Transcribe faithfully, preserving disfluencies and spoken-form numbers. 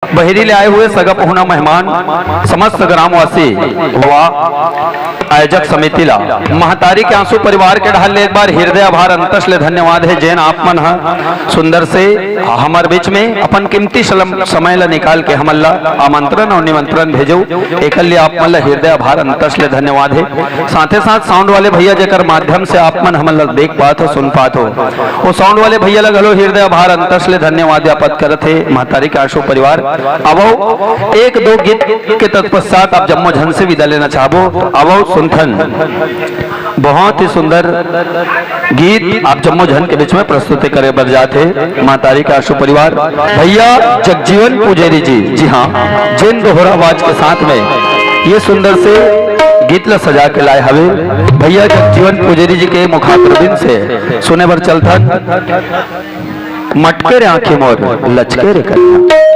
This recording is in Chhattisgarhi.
बहेरी ले आए हुए सगा पहुना मेहमान, समस्त ग्रामवासी व आयोजक समिति ला, महतारी के आंसू परिवार के ढाल ले एक बार हृदय आभार अंतस ले धन्यवाद हे, जेन आप मन ह सुंदर से हमर बीच में अपन कीमती सलम-, समय ला निकाल के हमन ला आमंत्रण और निमंत्रण भेजो। एकर लिए आप मन ला हृदय आभार अंतस ले धन्यवाद हे। साथे साथ साउंड वाले भैया, जेकर माध्यम से आप मन हमन ला देख पात हो, सुन पात हो, वो साउंड वाले भैया ला घलो हृदय आभार अंतस ले धन्यवाद ज्ञापित करत हे महतारी के आंसू परिवार। अब एक दो गीत के तत्पश्चात आप जम्मो झन से विदा लेना चाहबो। अब सुनथन, बहुत ही सुंदर गीत आप जम्मो झन के बीच में प्रस्तुति करे बर जात हे महतारी के आंसू परिवार। भैया जगजीवन पुजेरी जी, जी हाँ, जेन दोहरा आवाज के साथ में ये सुंदर से गीत ला सजा के लाए हवे। भैया जगजीवन पुजेरी जी के मुखारबिंद से सुने बर चलथन। मटके रे आंखी मोर, लचके रे करिया।